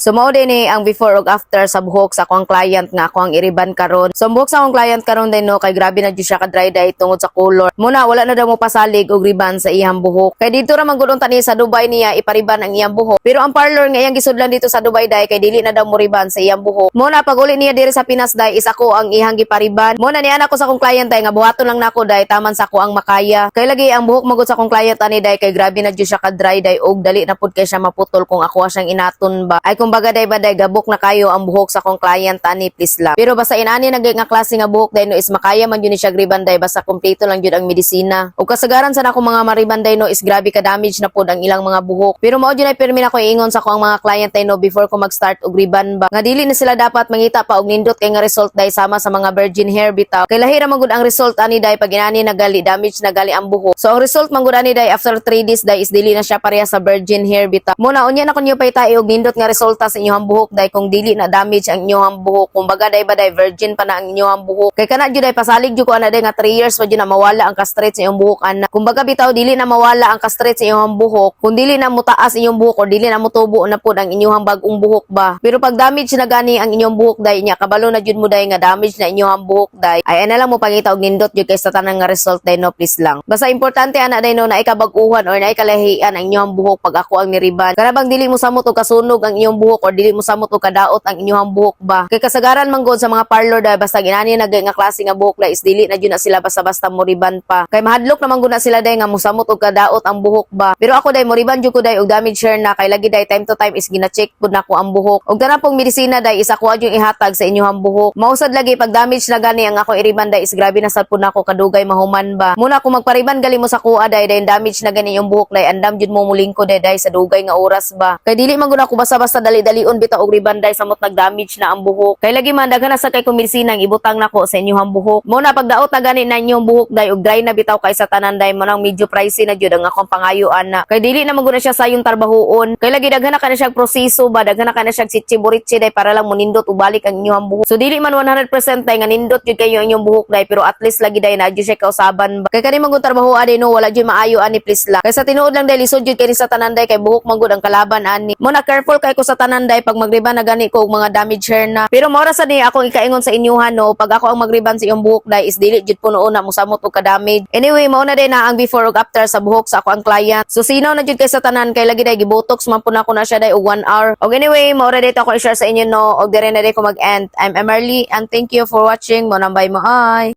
So mao din ni ang before ug after sa buhok sa akong client nga ako ang i-rebond karon. So ang buhok sa akong client karon din, no, kay grabe na jud siya ka dry dry tungod sa color. Muna wala na daw mo pasalig og rebond sa iyang buhok. Kay dito ra man gud unta ni sa Dubai niya ipa-rebond ang iyang buhok. Pero ang parlor nga iyang gisudlan dito sa Dubai dai kay dili na daw mo rebond sa iyang buhok. Muna pag uli niya diri sa Pinas dai is ako ang iyang gipa-rebond. Muna niya ako sa akong client dai nga buhaton lang nako dai taman sa ako ang makaya. Kay lagi ang buhok magud sa akong client ani dai kay grabe na jud siya ka dry dai og dali na pud kay siya maputol kung ako siyang inaton ba. Ay, kumbaga day ba day, gabok na kayo ang buhok sa akong client ani, please lang. Pero basta inani na nga klase nga buhok day, no, is makaya man jud ni siya rebond day basta kompleto lang jud ang medisina. Ug kasagaran sa nako mga ma-rebond day, no, is grabe ka damage na pod ang ilang mga buhok. Pero mao jud ay pirmi na ko iingon sa ako ang mga client day, no, before ko mag-start og rebond ba. Nga dili na sila dapat mangita pa og nindot kay nga result day sama sa mga virgin hair bitaw. Kay lahi ra man gud ang result ani day pag inani nagali damage na gali ang buhok. So ang result man gud ani day after 3 days day is dili na siya pareha sa virgin hair bitaw. Muna unya na kun pay og nindot nga resulta sa inyong buhok day kung dili na damage ang inyong buhok. Kumbaga day ba day, virgin pa na ang inyong buhok. Kay kana jud ay pasalig jud ko ana day nga 3 years pa jud na mawala ang ka-straight sa inyong buhok ana. Kumbaga bitaw dili na mawala ang ka-straight sa inyong buhok kung dili na mutaas inyong buhok or dili na motubo na pud ang inyong bag-ong buhok ba. Pero pag damage na gani ang inyong buhok day nya, kabalo na jud mo day nga damage na inyong buhok day. Ay ana lang mo pangita og nindot jud kay sa tanan nga result day, no, please lang. Basta importante ana day, no, na ikabag-uhan or na ikalahian ang inyong buhok pag ako ang ni-rebond. Kana bang dili mo samot og kasunog ang inyong buhok or dili mo samot og kadaot ang inyong buhok ba. Kay kasagaran man gud sa mga parlor day, basta inani na nga klase nga buhok la is dili na jud na sila basta-basta mo rebond pa. Kay mahadlok naman gud na sila day nga musamot og kadaot ang buhok ba. Pero ako day, mo rebond jud ko day og damage hair na, kay lagi day time to time is gina-check pud nako ang buhok. Og tanan pong medisina day is ako yung ihatag sa inyong buhok. Mausad lagi pag damage na gani ang ako i-rebond day is grabe na sad pud nako kadugay mahuman ba. Muna kung magpa-rebond gali mo sa kuha day day damage na gani yung buhok day, andam jud mo mulingko day day sa dugay nga oras ba. Kay dili man gud ako basta-basta dali-dalion bitaw og rebond day samot nag-damage na ang buhok. Kay lagi man daghan na sa kay medisina ang ibutang nako sa inyong buhok. Muna pagdaot na gani na inyong buhok day og dry na bitaw kay sa tanan day mo nang medyo pricey na jud ang akong pangayuan na. Kay dili na man gud na siya sayong tarbahuon. Kay lagi daghan na ka na siya proseso ba, daghan na ka na siya sitsi-buritsi day para lang munindot ug balik ang inyong buhok. So dili man 100% day nga nindot jud kayo ang inyong buhok day, pero at least lagi day na jud siya kausaban ba. Kay kani man gud trabaho ani, no, wala jud maayo ani, please lang. Kay sa tinuod lang day, lisod jud kay ni sa tanan day kay buhok man gud ang kalaban ani. Mo na careful kay ko sa tanan day pag mag-rebond na gani ko og mga damage hair na. Pero mao ra sa ni akong ikaingon sa inyuhan, no, pag ako ang mag-rebond sa iyong buhok day is dili jud puno na musamot og ka-damage. Anyway, mao na day na ang before ug after sa buhok sa ako ang client. So sinaw na jud kay sa tanan kay lagi day gibotox man pud nako na siya day og 1 hour. Og anyway, mao ra day to ako i-share sa inyo, no, og dire na day ko mag-end. I'm Emerly and thank you for watching. Mo nambay mo ay.